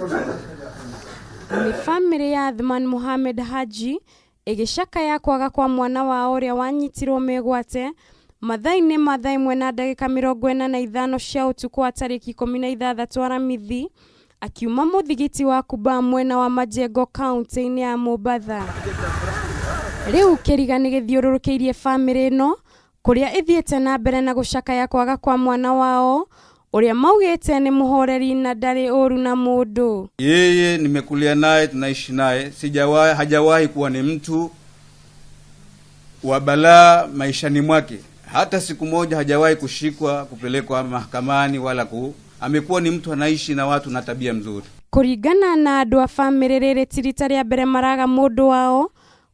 Nĩ bamĩrĩ ya Athman Mohamed Haji ĩgĩcakaya kwaga kwa mwana wao ũrĩa wanyitirwo mĩgwate mathaa-inĩ ma thaa 1:45 cia ũtukũ wa tarĩki 16 Aramithi akiuma mũthigiti wa Kuba mwena wa Majengo kaunti-inĩ ya Mombatha. Rĩu kĩriga nĩ gĩthiũrũrũkĩirie bamĩrĩ ĩno kũrĩa ĩthiĩte na mbere na gũcakaya kwaga kwa mwana wao ũrĩa maugĩte nĩ mũhoreri na ndarĩ ũru na mũndũ. Yeye nimekulia naye, tunaishi naye, sijawahi, hajawahi kuwa ni mtu wa balaa maishani mwake. Hata siku moja hajawahi kushikwa kupelekwa mahakamani wala ku, amekuwa ni mtu anaishi na watu na tabia mzuri. Kũringana na andũ a bamĩrĩ rĩrĩ ti rita rĩa mbere maraga mũndũ wao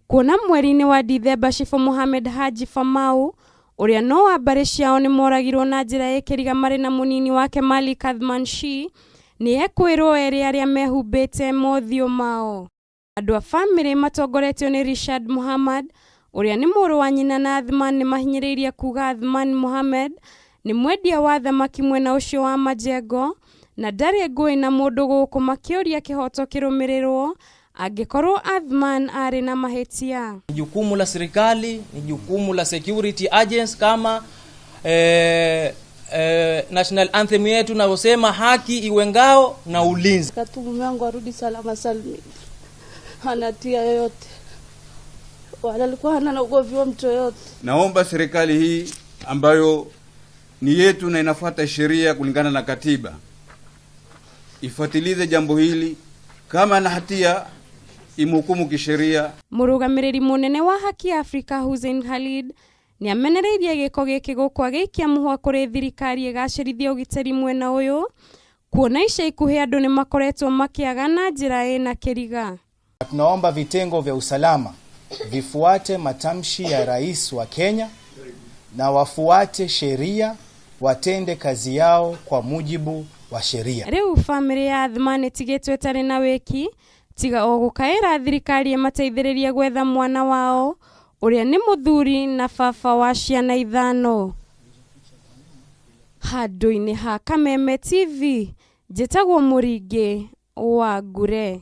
kuona mweri-inĩ wa Dithemba Shifo Mohamed Haji Famau ũrĩa no wa mbarĩ ciao nĩ moragirwo na njĩra ĩ kĩriga marĩ na mũnini wake Malik Athman Shi nĩ ekwĩrwo erĩ arĩa mehumbĩte mothiũ mao. Andũ a bamĩrĩ matongoretio nĩ Richard Muhammad ũrĩa nĩ mũrũ wa nyina na Athman nĩ mahinyĩrĩirie kuga Athman Mohamed nĩ mwendia wa thamaki mwena ũcio wa Majengo na ndarĩ ngũĩ na mũndũ gũkũ makĩũria kĩhoto kĩrũmĩrĩrwo angĩkorwo Athman arĩ na mahĩtia. Ni jukumu la serikali, ni jukumu la security agents kama national anthem yetu navyosema haki iwe ngao na ulinzi. Katu mume wangu arudi salama salmini, hana hatia yoyote wala alikuwa hana na ugomvi wa mtu yoyote. Naomba serikali hii ambayo ni yetu na inafuata sheria kulingana na katiba ifuatilize jambo hili, kama ana hatia imhukumu kisheria. Mũrũgamĩrĩri mũnene wa Haki ya Afrika Hussein Khalid nĩ amenereirie gĩko gĩkĩ gũkũ agĩikia mũhwa kũrĩ thirikari ĩgacĩrithie ũgitĩri mwena ũyũ kuona ica ikuhĩ andũ nĩ makoretwo makĩaga na njĩra ĩna kĩriga. Tunaomba vitengo vya usalama vifuate matamshi ya rais wa Kenya na wafuate sheria, watende kazi yao kwa mujibu wa sheria. Rĩu bamĩrĩ ya Athman ĩtigĩtwo ĩtarĩ na wĩki tiga o gũkaĩra thirikari ĩmateithĩrĩrie gwetha mwana wao ũrĩa nĩ mũthuri na baba wa ciana ithano. Handũ-inĩ ha Kameme TV njĩtagwo Mũringĩ wa Ngure.